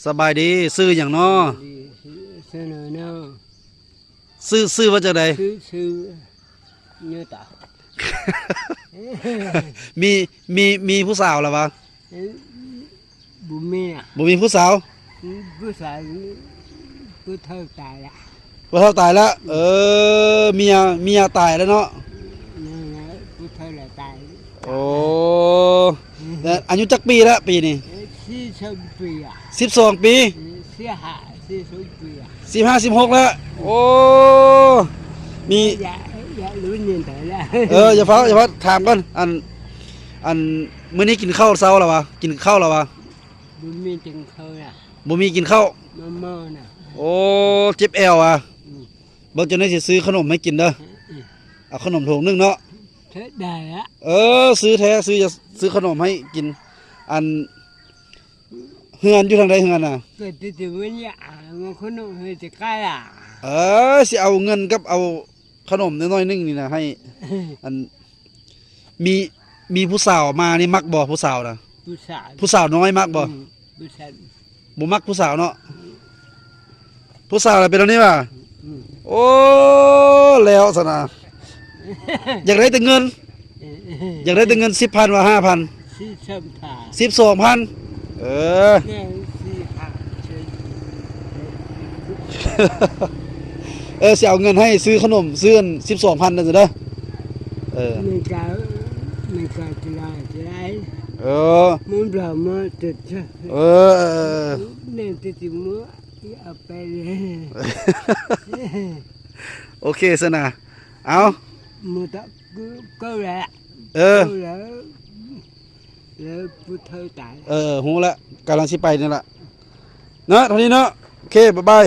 ສະບາຍດີ ຊື່ຫຍັງເນາະ? ຊື່ ຊື່ ຊື່ວ່າຈັ່ງໃດ? ຊື່ ຊື່ ຍາຕາ ມີ ມີ ມີຜູ້ສາວແລ້ວຫວາ? ເອີ ບໍ່ມີອະ ບໍ່ມີຜູ້ສາວ? ອືມ ຜູ້ສາວ ຜູ້ເຖົ້າຕາຍລະ ຜູ້ເຖົ້າຕາຍລະ ເອີ ເມຍ ເມຍຕາຍແລ້ວເນາະ ນັ້ນແຫຼະ ຜູ້ເຖົ້າລະຕາຍ ໂອ້ ອືມ ແລ້ວອາຍຸຈັກປີລະປີນີ້? ເອີ ສິບສອງປີອະ ສິບສອງປີ ເອີ ສິບຫ້າ ສິບຫົກປີອະ ສິບຫ້າ ສິບຫົກແລ້ວ ໂອ້ ມີ ຢ່າ ຢ່າລຸ້ນເງິນໄທລະ ເອີ ຢ່າຟ້າວ ຢ່າຟ້າວ ຖາມກ່ອນ ອັນ ອັນ ມື້ນີ້ກິນເຂົ້າເຊົ້າແລ້ວຫວາ? ກິນເຂົ້າແລ້ວຫວາ? ບໍ່ມີກິນເຂົ້າລະ ບໍ່ມີກິນເຂົ້າ ມາເມົານະ ໂອ້ ເຈັບແອວຫວາ? ອືມ ເບິ່ງຈັ່ງໃດຊິຊື້ຂະໜົມໃຫ້ກິນເດີ ອືມ ເອົາຂະໜົມຖົງໜຶ່ງເນາະ ເຮັດໄດ້ລະ ເອີ ຊື້ແທ້ ຊື້ ຊື້ຂະໜົມໃຫ້ກິນ ອັນ ເຮືອນຢູ່ທາງໃດເຮືອນນະ? ເກີດແຕ່ຊິເປັນຍາ ເອົາຂະໜົມໃຫ້ຈະກາຍລະ ເອີ ຊິເອົາເງິນກັບເອົາຂະໜົມໜ້ອຍໆໜຶ່ງນີ້ນະ ໃຫ້ ອັນ ມີ ມີຜູ້ສາວມານີ້ມັກບໍ່? ຜູ້ສາວນະ ຜູ້ສາວ ຜູ້ສາວນ້ອຍມັກບໍ່? ອືມ ບໍ່ຊັ້ນ ບໍ່ມັກຜູ້ສາວເນາະ ຜູ້ສາວລະເປັນແນວນີ້ຫວາ? ອືມ ໂອ້ ແລ້ວຊັ້ນນະ ຢາກໄດ້ແຕ່ເງິນ ເອີ ຢາກໄດ້ແຕ່ເງິນ ສິບພັນຫວາ ຫ້າພັນ? ສິບສອງພັນ ສິບສອງພັນ ເອີ ແມ່ນ ສີ່ພັນ ເອີ ຊິເອົາເງິນໃຫ້ຊື້ຂະໜົມ ຊື້ອັນ ສິບສອງພັນນັ້ນເດີ ເອີ ມັນກະ ມັນກະຈະໄດ້ ຈະໄດ້ ເອີ ມັນບໍ່ມາຕິດ ເອີ ເອີ ເອີ ແມ່ນຕິດ ເອົາໄປເລີຍ ໂອເຄຊັ້ນນະ ເອົາ ມື້ຕະ ເກີາແລ້ວ ເອີ ເກີາແລ້ວ ແລ້ວຜູ້ເຖົ້າຕາຍ ເອີ ຮູ້ແລ້ວ ກຳລັງຊິໄປນີ້ລະເນາະ ເທົ່ານີ້ເນາະ ໂອເຄ ບາຍບາຍ.